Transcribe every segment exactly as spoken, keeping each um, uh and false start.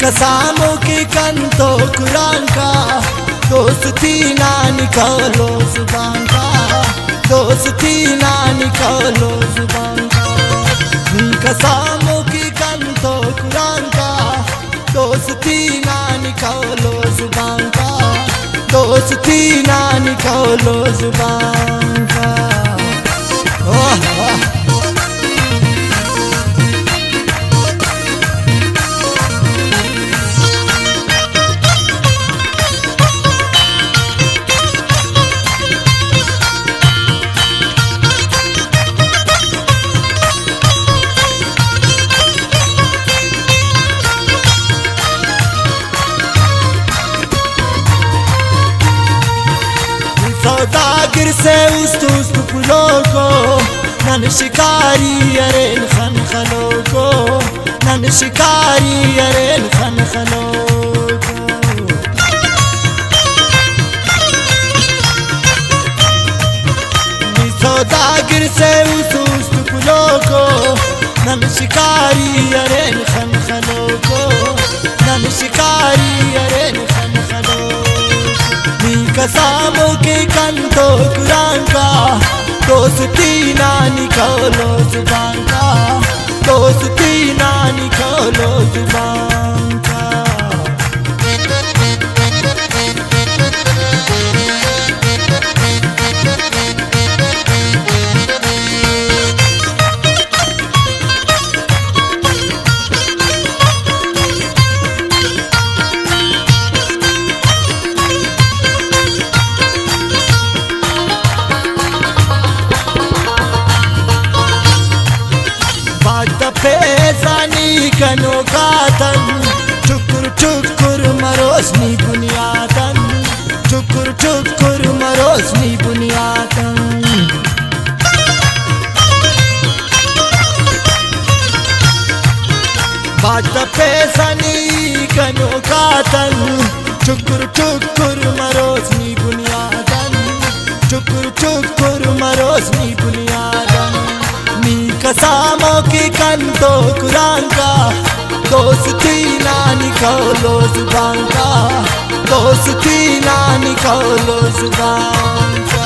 کسامو کہ کنتو قرآن کا، دوستی نا نکالو زبان کا، دوستی نا نکالو زبان کا۔ کسامو کہ کنتو قرآن کا، دوستی نا نکالو زبان کا، دوستی نا نکالو زبان کا۔ واہ، واہ۔ سوداگر سے است است پلوکو، نن شکاری ارین خن خلوکو، نن شکاری ارین خن خلوکو۔ نی سوداگر سے است است پلوکو، نن شکاری ارین خن خلوکو، نن شکاری ارین خن خلوکو۔ نی کسامو کہ کنتو قرآن کا، دوستی نا نکالو زبان کا، دوستی نا نکالو زبان کا۔ باج تپیسہ نی گنوکاتن، ٹکر ٹکر مروس نی بنیاتن، ٹکر ٹکر مروس نی بنیاتن۔ باج تپیسہ نی گنوکاتن، ٹکر ٹکر مروس نی بنیادن، ٹکر ٹکر مروس نی بنیادن۔ نی کسامو کہ کنتو قرآن کا، دوستی نا نکالو زبان کا، دوستی نا نکالو زبان کا۔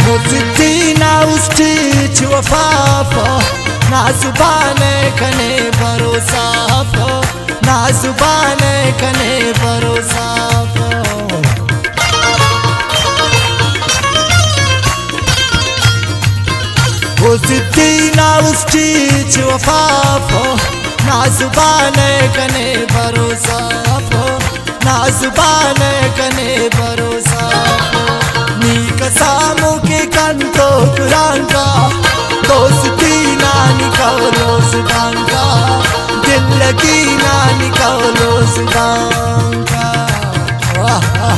مستی نا اسٹیچ وفا پا، نا زبان کنے بھروسہ پا، نا زبان کنے بھروسہ پا۔ او ضدی نا اسٹیچ وفا پا، نا زبان کنے بھروسہ پا، نا زبان کنے بھروسہ پا۔ نی کسامو کہ کنتو قرآن کا، دوستی نا نکالو زبان کا، دل لگی نا نکالو زبان کا۔ واہ، واہ۔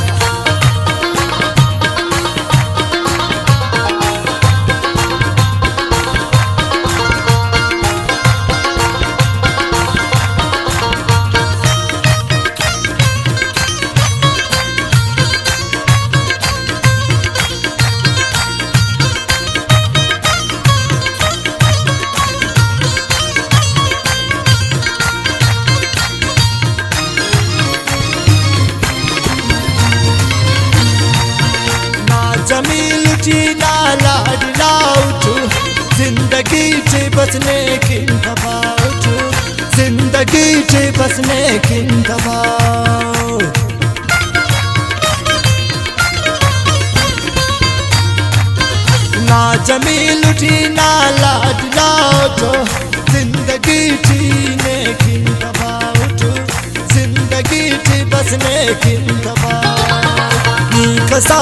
نا جمیل ٹی نا لاڈلا اٹو، زندگی ٹی بس نیکن تباہ اٹو، زندگی ٹی بس نیکن تباہ۔ نا جمیل ٹی نا لاڈلا اٹو، زندگی ٹی نیکن تباہ اٹو، زندگی ٹی بس نیکن تباہ۔ نی کسا